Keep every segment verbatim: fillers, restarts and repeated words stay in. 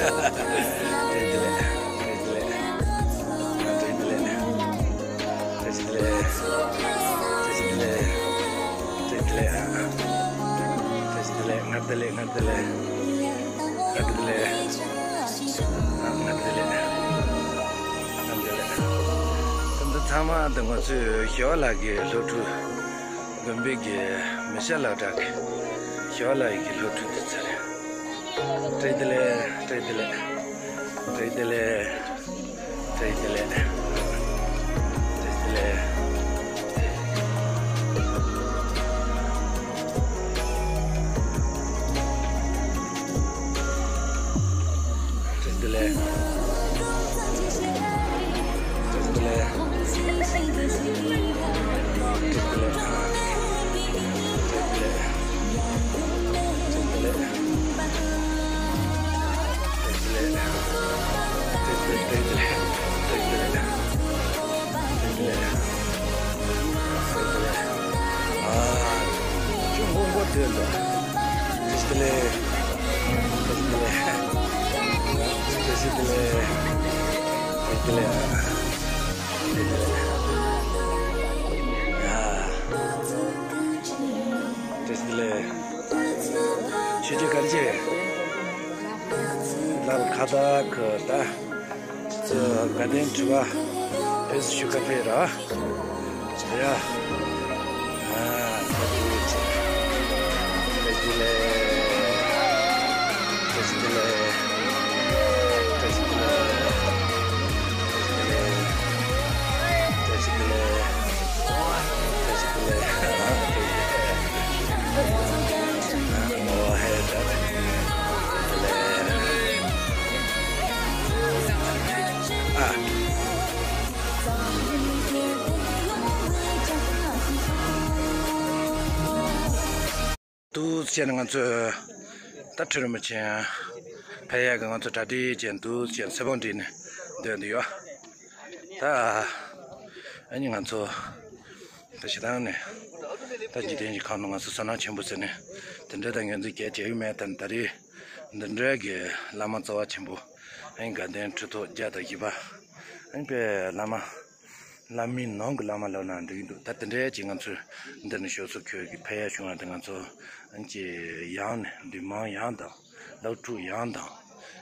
བཀྲ་ཤིས་བདེ་ལེགས། བཀྲ་ཤིས་བདེ་ལེགས། བཀྲ་ཤིས་བདེ་ལེགས། བཀྲ་ཤིས་བདེ་ལེགས། བཀྲ་ཤིས་བདེ་ལེགས། བཀྲ་ཤིས་བདེ་ལེགས། བཀྲ་ཤིས་བདེ་ལེགས། སྔར་བདེ་ལེགས། སྔར་བདེ་ལེགས། སྔར་བདེ་ལེགས། ཨ། སྔར་བདེ་ལེགས། སྔར་བདེ་ལེགས། ད་འདི་ཚང་མ་འདི་ང་ཚོའི་ཞི་བ་ལྷ་གི་སློབ་ཕྲུག་དགོན་པའི་གི་མི་སྐྱ་ལག་གྲགས་ཀྱི་ཞི་བ་ལྷ་ཡི་གི་སློབ་ཕྲུག་འདི་ཚོ་རེད། བཀྲ་ཤིས་བདེ་ལེགས། བཀྲ་ཤིས་བདེ་ལེགས། བཀྲ་ཤིས་བདེ་ལེགས། བཀྲ་ཤིས་བདེ་ལེགས། བཀྲ་ཤིས་བདེ་ལེགས། བཀྲ་ཤིས་བདེ་ལེགས། བཀྲ་ཤིས་བདེ་ལེགས། བཀྲ་ཤིས་བདེ་ལེགས། བཀྲ་ཤིས་བདེ་ལེགས། བཀྲ་ཤིས་བདེ་ལེགས། ཆོས་རྗེ་གར་རྗེ། ལར་ཁ་བརྡ་ཁ་བརྡ། ཚོ་དགའ་ལྡན་དྲི་བ་ཕེབས་ཞུ་ག་ཕེབས་ར། ཡ། ཨ། ད་དུ་ཆེ། བཀྲ་ཤིས་བདེ་ལེགས། བཀྲ་ཤིས་བདེ་ལེགས། བཀྲ་ཤིས་བདེ་ལེགས། བཀྲ་ཤིས་བདེ་ལེགས། བཀྲ་ཤིས་བདེ་ལེགས། བཀྲ་ཤིས་བདེ་ལེགས། ཨོ་ཧེ་ད། ཨ། འདུག་བྱས་ནས་ང་ཚོས་ད་ཁྲི་རིན་པོ་ཆེ་ཕེབས་ཡག་གི་ང་ཚོ་གྲ་སྒྲིག་བྱས། འདུག་བྱས་ནས་ཚེ་དཔང་བསྒྲིགས་ནས་སྡོད་འདི་ཡོད། ད་ཨ་ནི་ང་ཚོ་ད་ཞེ་སྡང་ནས་ད་འཇིག་རྟེན་གྱི་ཁམས་ནང་ང་ཚོ་བསོད་ནམས་ཆེན་པོ་ཟེར་ནས་དེ་འདྲ་ད་ངོས་འཛིན་རྒྱ་བྱས་ཡོད་མེད། ད་ད་རེས་འདི་འདྲ་གི་བླ་མ་རྩ་བ་ཆེན་པོ་ཨ་ནི་དགའ་ལྡན་ཁྲི་ཐོག་བརྒྱ་དང་བཞི་པ་ཨ་ནི་པའི་བླ་མ། བླ་མའི་ནང་གི་བླ་མ་ལབ་ན་འགྲིག་གི་འདུག་ད་དེ་འདྲའི་ཅིག་ང་ཚོས་འདི་ནས་ཞོགས་ཚོ་ཁྱོད་ཀྱི་ཕེབས་ཡ་བྱུང་བ་དེ་ང་ཚོ་ཅིག་ཡང་ནས་འདུས་མང་ཡང་དང་། སློབ་ཕྲུག་ཡང་དང་།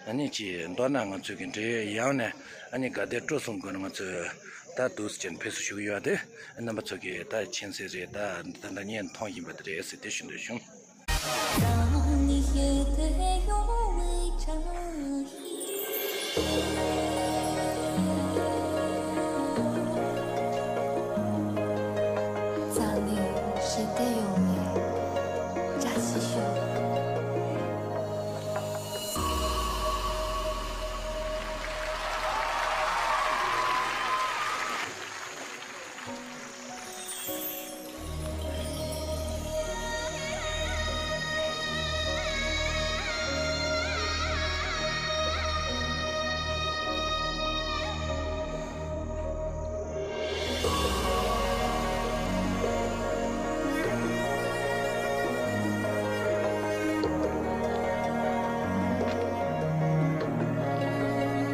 ཨ་ནི་ཅིག་མདོར་ན་ང་ཚོས་ཀྱི་འབྲེལ་ཡོད་ཡང་ནས་ཨ་ནི་དགའ་ལྡན་སྤྲོ་གསུམ་སྒོ་ནས་ང་ཚོས་ད་འདུག་སེ་བྱས་ནས་ཕེབས་བསུ་ཞུ་གི་ཡོད་དེ། རྣམ་པ་ཚོ་གིས་ད་མཁྱེན་གསལ་རེད། ད་ད་ལྟ་བརྙན་མཐོང་བཞིན་པ་དེ་རེད་ཟེར་དེ་ཞུ་འདོད་བྱུང་། རྩ་ནས་ཞི་བདེ་ཡོང་བའི་བཀྲ་ཤིས་ཤོག།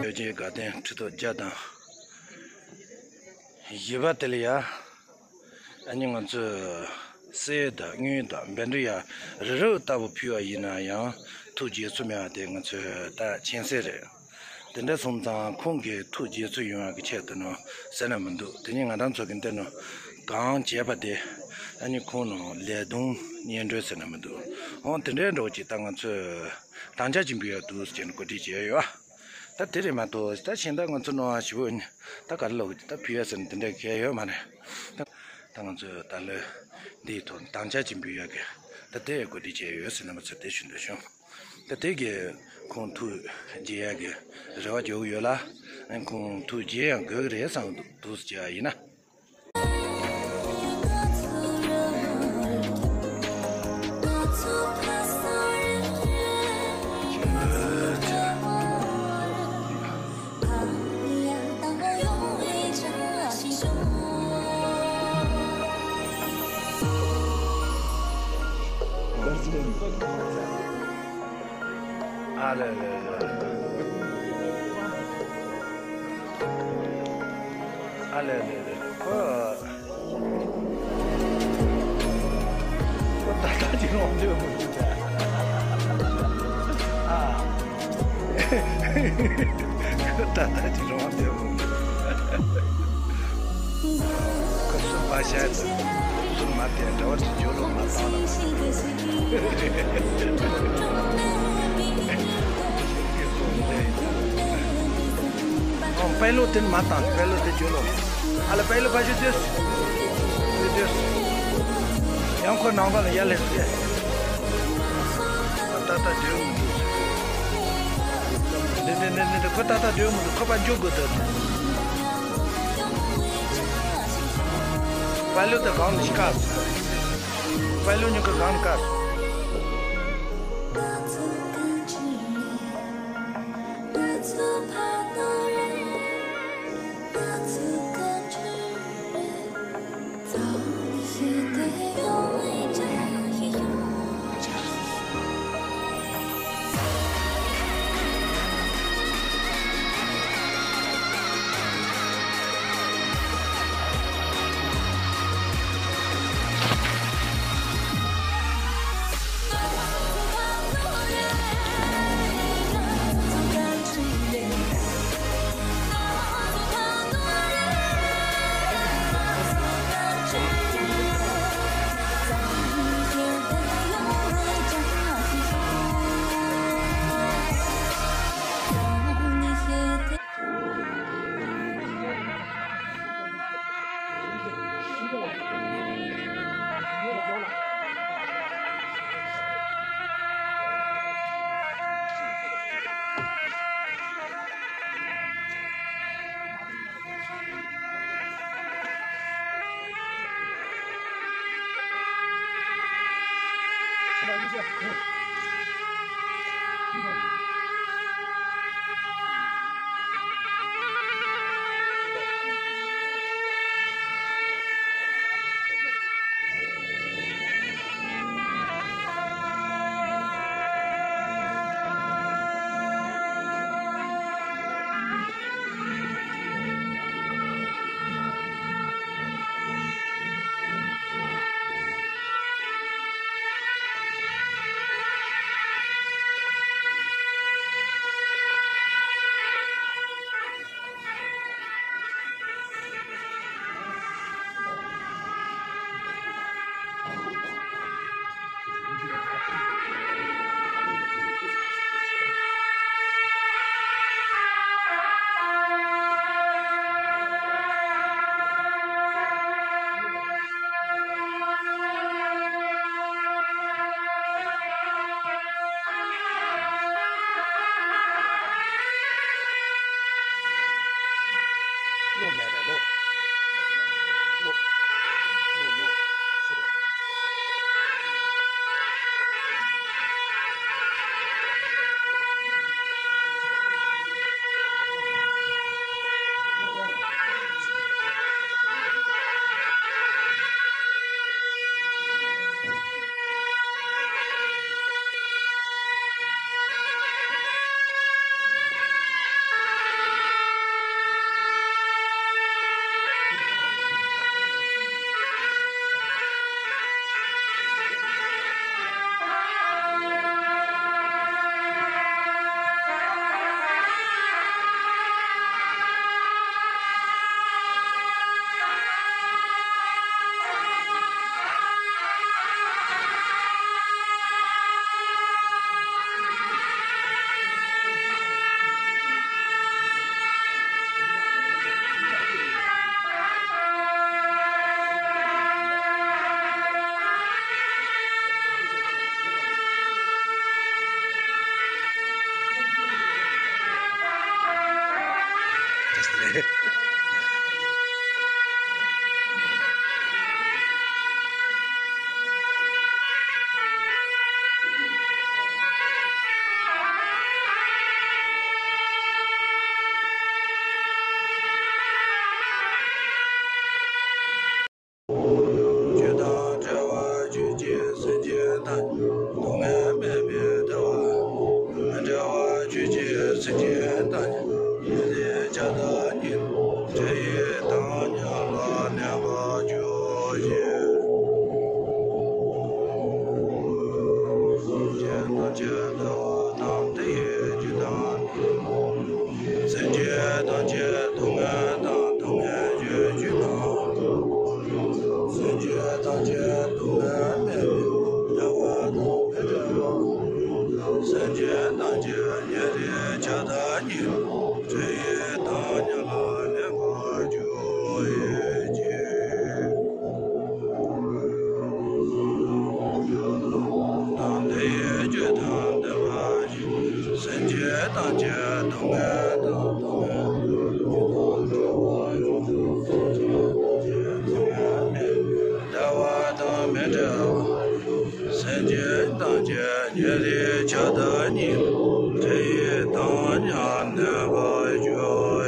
ཆོས་རྗེ་དགའ་ལྡན་ཁྲི་ཐོག་བརྒྱ་དང་བཞི་པ་དེ་ལ་ཡ། ཨ་ནི་ང་ཚོས་གསེར་དང་དངུལ་དང་བཻ་ཌཱུརྱ་རི་རབ་ལྟ་བུ་ཕུལ་བ་ཡིན་ན་ཡང་ཐུགས་དགྱེས་ཚོར་མེད་པ་དེ་ང་ཚོས་ད་མཁྱེན་གསལ་རེད། དེ་འདྲ་སོང་ཙང་ཁོང་གི་ཐུགས་དགྱེས་ཚོར་ཡོང་བ་གི་ཆེད་དུ་ནོ་ཟེར་ན་མི་འདུག་དེ་ནི་ང་རང་ཚོ་གི་འདི་ནོ་གང་བྱས་པ་དེ་ཨ་ནི་ཁོང་ནོ་ལས་དོན་ སྙན་སྒྲོན་ཟེར་ན་མི་འདུག་འོ་དེ་འདྲའི་འགྲོ་གི། ད་ང་ཚོས་དམ་བཅའ་ཆེན་པོ་ཡོད་འདུག་ཟེར་ནས་གོ་སྒྲིག་བྱས་ཡོད། ད་དེ་རེད་མ་གཏོགས་ད་གཞན་དག་ང་ཚོ་ནང་ཞི་བོ་ད་ག་རེ་ལབ་གི། ད་ཕི་ཡ་ཟེར་ནས་དེ་འདྲ་གལ་ཡོད་མ་རེད། ད་ད་ང་ཚོས་ད་ལོ་འདིའི་ཐོག་དམ་བཅའ་ཆེན་པོ་ཡོད་གི། ད་དེ་གོ་སྒྲིག་བྱས་ཡོད་ཟེར་ན་མི་ཚོ་དེ་ཞུ་འདོད་བྱུང་། ད་དེ་གི་ཁོང་ཐུགས་རྗེ་ཡག་གི་རེ་བ་བརྗོད་གི་ཡོད་ལ། ཁོང་ཐུགས་རྗེ་ཡང་དགོས་གི་རེད་བསམ་འདུག་ཟེར་ཡ་ཡིན་ན། ཨ་ལེ་ལེ་ལེ། ཨ་ལེ་ལེ་ལེ། ཁོ། ཁོ་ད་ལྟ་ཅི་རང་འདོད་མི་འདུག་ད། ཨ། ཁོ་ད་ལྟ་ཅི་རང་འདོད་མི་འདུག་ཁོ་སུ་མ་བཤད་དུ། སུ་མ་བལྟས་འདྲ་བ་དེ་ཇོ་ལོ་མ་བཏང་ལ། ཨོ། དཔལ་ལོ་དེ་མ་བཏང་། དཔལ་ལོ་དེ་ཇོ་ལོ། ཨ་ལ་དཔལ་ལོ་ཕ་ཤུ་དེས། དེ་དེས། ཡང་ཁོ་ནང་པ་ལ་ཡར་སླེབས་ཏེ། ད་ལྟ་ཇོ་མི་འདུག་འདི་འདི་འདི་འདི་ཁོ་ད་ལྟ་ཇོ་མི་འདུག་ཁོ་པ་འཇོ་དགོས་འདུག་དཔལ་ལོ་དེ་གང་ནས་ཤི་ཀ། དཔལ་ལོ་ཉི་ཁ་གང་ནས་ཀ། ཆོས་དང་བྲལ་བ་ཆོས་ཅན། སེམས་ཅན་དང་སྡུག་བསྔལ་མེད་པའི་བདེ་བ། བྲལ་བ་ཆོས་ཅན། སེམས་ཅན་དང་ཉེ་རིང་ཆགས་སྡང་གཉིས། འདྲེ་ཡི་དྭགས་ཉམས་ལ་ལེན་པར་གྱུར་ཅིག་སེམས་ཅན་ཐམས་ཅད་བདེ་བ་དང་བདེ་བའི་རྒྱུ་དང་ནི། སེམས་ཅན་ཐམས་ཅད་སྡུག་བསྔལ་དང་སྡུག་བསྔལ་གྱི་རྒྱུ་དང་། སེམས་ཅན་ཐམས་ཅད་སྡུག་བསྔལ་མེད་པའི་བདེ་བ་དང་མི་འབྲལ་བ། སེམས་ཅན་ཐམས་ཅད་ཉེ་རིང་ཆགས་སྡང་གཉིས། འདྲེ་ཡི་དྭགས་ཉམས་ལ་ལེན་པར་གྱུར་ཅིག་དང་དེའི་རྒྱུ་དང་ལྡན་པ་ཡི། སེམས་ཅན་ཐམས་ཅད་སྡུག་བསྔལ་དང་སྡུག་བསྔལ་གྱི་རྒྱུ་དང་བྲལ་བ་ཡོངས་སུ་རྫོགས་པའི་སྡུག་བསྔལ་མེད་པའི་བདེ་བ་དང་མི་འབྲལ་བ། སེམས་ཅན་ཐམས་ཅད་ཉེ་རིང་ཆགས་སྡང་གཉིས། འདྲེ་ཡི་དྭགས་ཉམས་ལེན་པར་གྱུར་ཅིག་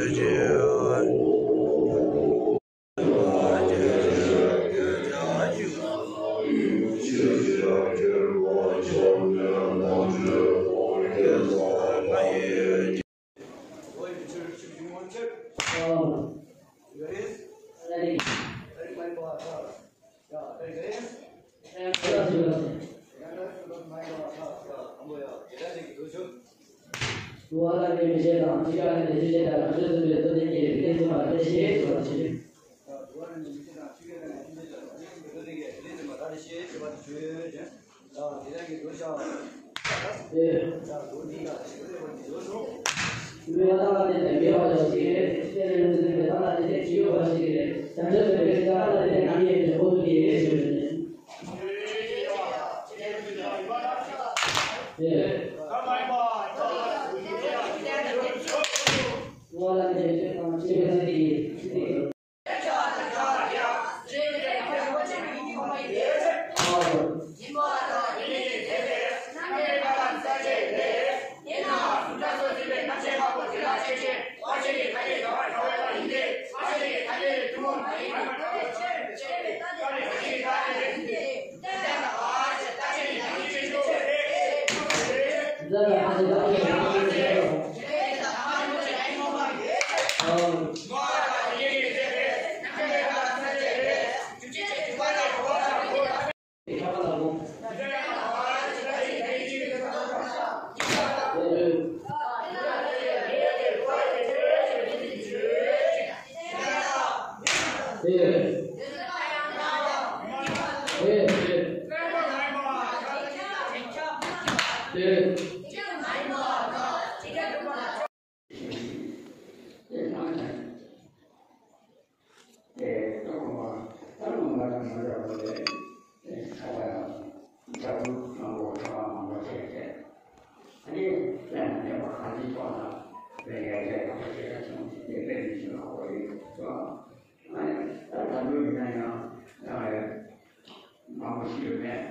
མང་པོ་ཞིག་ཡོད་མེད།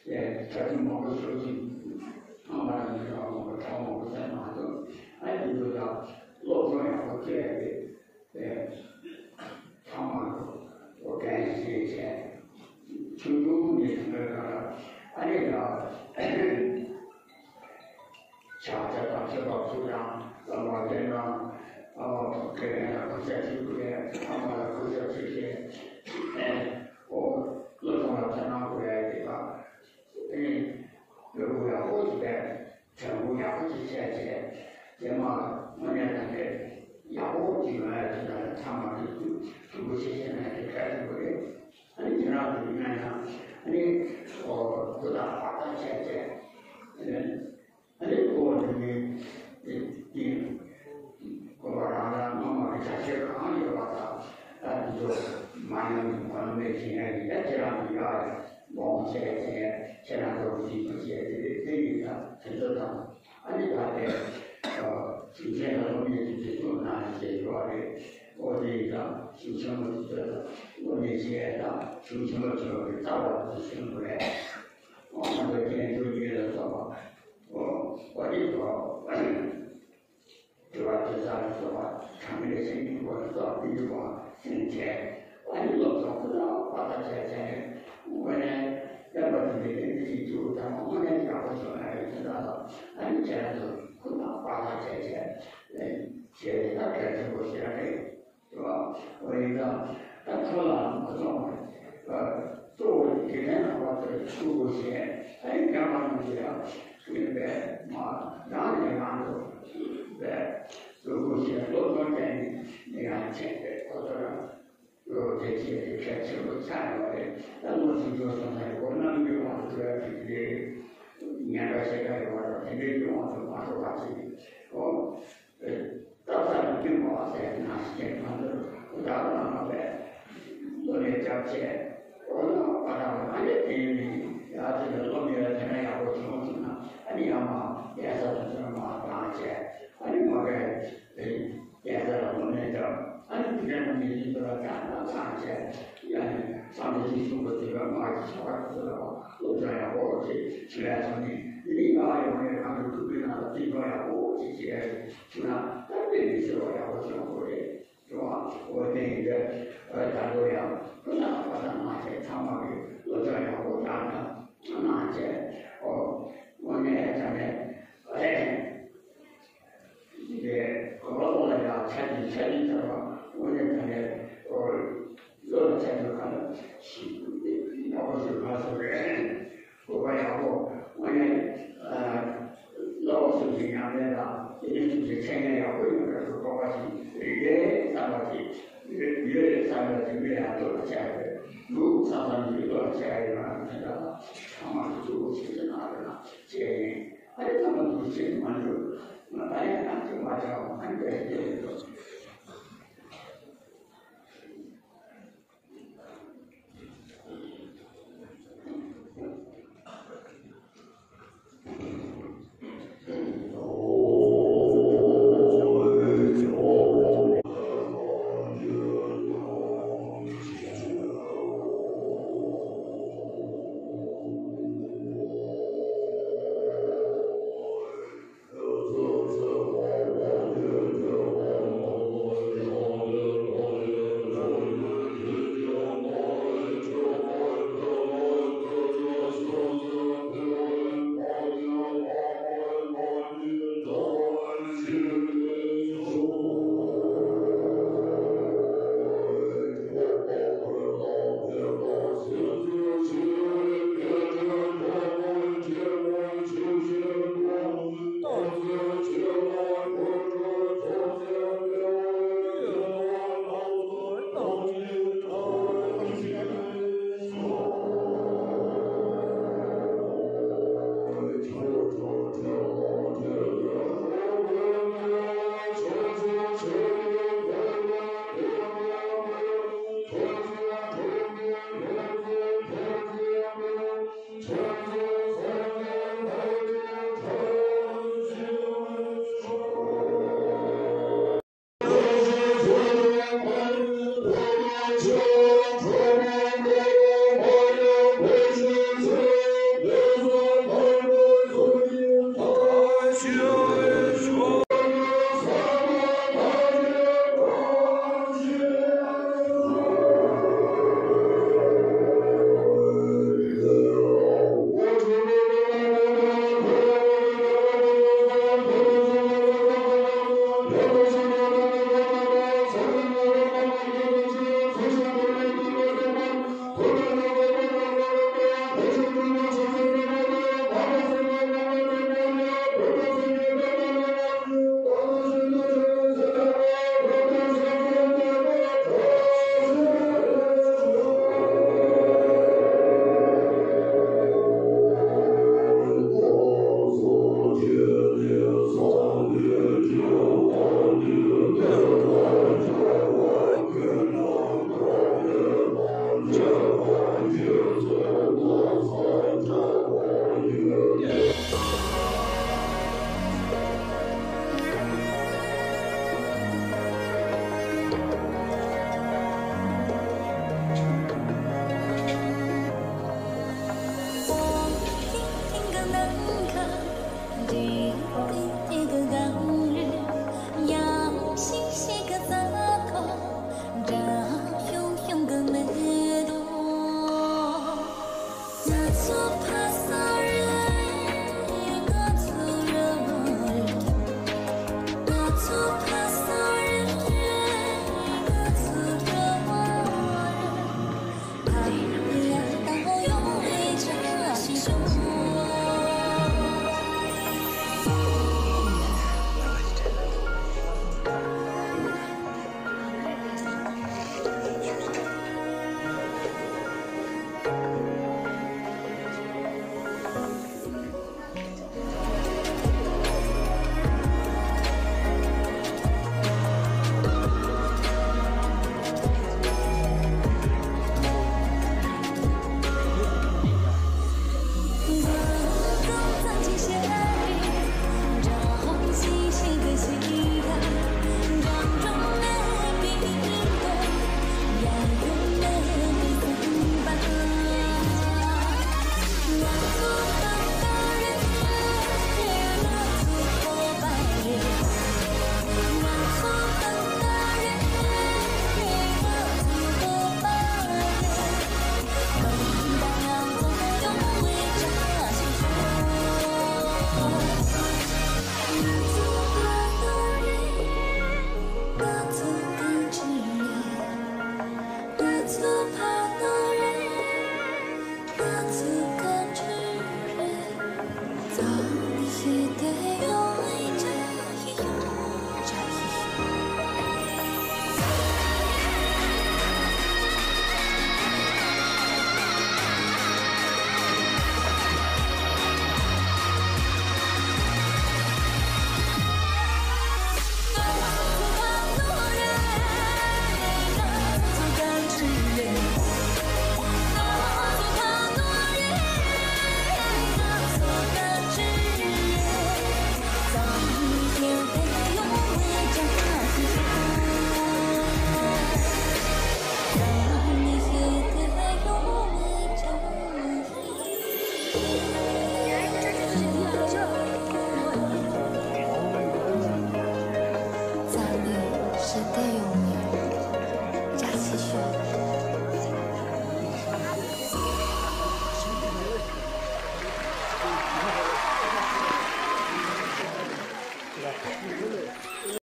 ཨེ། ཆ་རྐྱེན་མང་པོ་ཞིག་ཅིག་ཚང་མ་ལ་ནི་གྲོགས་མང་པོ་གྲོགས་མང་པོ་བསད་མ་གཏོགས། ཨ་ནི་འདི་ཚོ་ད་སློབ་སྦྱོང་ཡག་པོ་སྤྲད་དེ། ཨེ། ཚང་མ་ལ་འགན་བཞེས་བྱས། ཆུང་ཆུང་ནས་བཟུང་བའི་སྒང་ལ་ཨ་ནི་ད། ཕྱག་རྒྱ་དང་མཆོད་པ་ཕུལ་དང་བསླབ་པ་སྟོན་དང་། ཨ། དགེ་རྒན་ལ་གུས་ཞབས་ཞུ་དགོས། ཚང་མ་ལ་གུས་ཞབས་ཞུ་བྱས། ཨོ། སློབ་སྦྱོང་ལ་དོ་སྣང་དགོས་ཡ་དེ་དང་། ཨེ། སློབ་ཁུངས་ཡག་པོ་ཞིག་བྱས། དྲན་སྐུལ་ཡག་པོ་ཞིག་བྱས་བྱས། རྗེས་མ་དངོས་གནས་དྲང་གནས་ཡག་པོ་ཞིག་ཡོང་ཡ་དེ་འདྲ་ཚང་མ་གི་ཐུགས་ཐུགས་ཁུར་ཆེ་བྱས་ན་དེ་གལ་ཆེན་པོ་རེད། ཨ་ནི་ཁྱེད་རང་ཚོ་ཡིན་ན་ཡང་ཨ་ནི། ཨོ། གུས་དང་བག་དང་བྱས་བྱས། ཨ་ནི་སྐུ་བ་འགྲོ་མིའི་དེ་སྐུ་བ་རང་རང་སྔོན་མ་གི་བྱ་སྤྱོད་གང་ཡོད་པ་དང་། ད་དེ་ཚོ་མ་ཡོང་གི་གོ་ལ་མེད་ཅིང་ཡང་ཡིན། ད་ཁྱེད་རང་ཚོ་ཡག་ཡག་མང་བྱས་བྱས། ཁྱེད་རང་ཚོ་གི་ཞིག་པ་བྱས་དེ་རེད། དེ་ཡིན་ད་དེ་ཚོ་དང་། ཨ་ནི་ད་དེ་ཞིང་ཆེན་ལ་སློབ་གཉེར་གྱི་སྒྲིག་འཛུགས་ནང་ཞེས་ཡོད་པ་རེད། ཨོ་དེ་ཡིན་ཙང་ཞིང་ཆེན་མོ་དེ་ཚོ་ལ་སློབ་གཉེར་བྱེད་ཡས་དང་ཞིང་ཆེན་མོ་ཚོ་གི་རྩ་བ་དེ་ཤེས་དགོས་རེད། ཨོ་ང་ཚོ་རྒན་ཚོ་ཡིན་ལ་སོགས་པ་ཨོ་ཨོ་དེ་ཚོ་དྲི་བ་དྲི་ས་ལ་སོགས་པ་གྲངས་ཀའི་ཤེས་ཀྱི་སྐོར་ལ་སོགས་དེ་ཚོ་སེམས་བྱས་ཨ་ནི་སློབ་སྦྱོང་ཁོ་ན་པ་ད་བྱས་བྱས་དངོས་གནས་བསྟན་པ་དེ་འདྲའི་བསྟན་པའི་སྤྱི་ཚོགས་དང་དངོས་གནས་ཡག་པོ་བྱུང་ཡ་རེད་ཟེར་ད་ལ་ཨ་ནི་བྱས་ན་ཚོ་ཁོ་ན་པ་ད་བྱས་བྱས་བྱས་ད་གལ་ཆེན་པོ་ཞིག་རེད། རེད་བ། འོ་ཡིན་ཙང་ད་ཁོ་ལ་མ་སོང་བ། གཙོ་བོ་དགེ་ལྡན་ལྷ་པ་ཚོས་ཐུགས་ཁུར་བཞེས་ཨ་ཡིན་རྒན་པ་རྣམས་ཀྱིས་ཡང་ཡིན་པས་མ་རང་ནས་རང་དུ་བས་ཐུགས་ཁུར་བཞེས་སློབ་སྦྱོང་བྱས་ནས་ནི་ཡང་བྱས་པས་ཁོ་ཚོ་རང་ལོ་དེ་བྱས་ཏེ་གལ་ཆེན་པོ་ཆགས་ཡོད་རེད། ད་ལོ་ཆུང་ཆུང་སོང་ཙང་སྒོ་ནམ་རྒྱུན་དབང་དུ་འགྲོ་ཡ་ཞིག་རེད། ཉན་པ་ཤེས་པ་ཡོད་པ་དང་དེ་འདྲའི་རྒྱུན་དབང་དུ་མ་འགྲོ་བ་ཞིག་ཨོ། སྟག་ཚང་གི་མ་བ་ཟེར་ན་ཞིག་ཅན་ཁོང་ཚོར་བདག་རང་མ་བས་བློ་ལས་རྒྱབ་བྱས། འོ་ན་པ་རང་ཨ་ནེ་དེ་ཡིན་ནི་ཡ་དེ་ལ་སློབ་གཉེར་དེ་འདྲ་ཡག་པོ་བྱུང་སོང་ན་ཨ་ནི་ཡང་མ་གཡས་ས་དེ་ཚོར་མ་བཏང་བྱས་ཨ་ནི་མ་བས་གཡས་ས་ལ་སློབ་གཉེར་དང་ཨ་ནི་དེ་འདྲ་མ་མི་ཡིན་དུ་ལ་བཏང་ན་བཏང་བྱས་ཡ་ནི་བསམ་བློ་ཅིག་ཞུགས་པ་དེ་ལ་མ་གི་ཆ་བ་དེ་ཚོ་ལ་སློབ་སྦྱོང་ཡག་པོ་ཅིག་བྱེད་ཡ་བྱུང་ནི་དེ་ནི་ཡང་ཡོང་ནས་ཁམས་ཀྱི་ཐུགས་ཀྱི་ནང་ལ་བརྩི་འཇོག་ཡག་པོ་ཅིག་བྱེད་ཡ་ཅིག་བྱུང་ན་ད་དཔེ་མི་སྲིད་པ་ཡག་པོ་བྱུང་དགོས་རེད། རེད་བ། འོ་དེ་ཡིན་དུས་ད་ལོ་ཡང་ཁོ་ན་པ་ད་མ་བྱས་ཚང་མ་གི་སློབ་སྦྱོང་ཡག་པོ་དང་ད་མ་བྱས་ཨོ་དངོས་གནས་ད་ནས་ཨེ། དེ་གོ་བ་ལོག་ལ་ཡང་ཆ་རྒྱུས་ཆ་རྒྱུས་ཚར་བ་དངོས་གནས་ད་ནས་ཨོ་བློ་ལ་ཆ་རྒྱུས་ག་ལ་ཞིག་ཡག་པོ་ཞིག་ག་སོང་རེད། གོ་བ་ཡག་པོ་དངོས་གནས་ཨ། བློ་སུ་ཞིག་ཉམས་ལེན་དང་དེ་ནས་སུ་ཞིག་འཆད་ཉན་ཡག་པོ་ཡོང་བའི་གོ་བ་ཞིག་རེད་བསམ་པ་ཞིག་ཡོད་རེད་བསམ་པ་ཞིག་མི་ཡང་བློ་ལ་ཆགས་ཡོད་འདུག་བསམ་བསམ་ཞིག་བློ་ལ་ཆགས་ཡོད་རང་དེ་འདྲ་ཚང་མ་གི་གཙོ་བོ་ཞིག་ཅིག་གནང་རོགས་གནང་བྱས་ཡིན། ཨ་རི་ཚང་མ་འདུག་ཅེས་མ་འདུག་ང་ད་ཡང་ང་ཚོ་མ་བྱ་བ་ཨ་ནི་བས་བསྡད་ཡོད་འདུག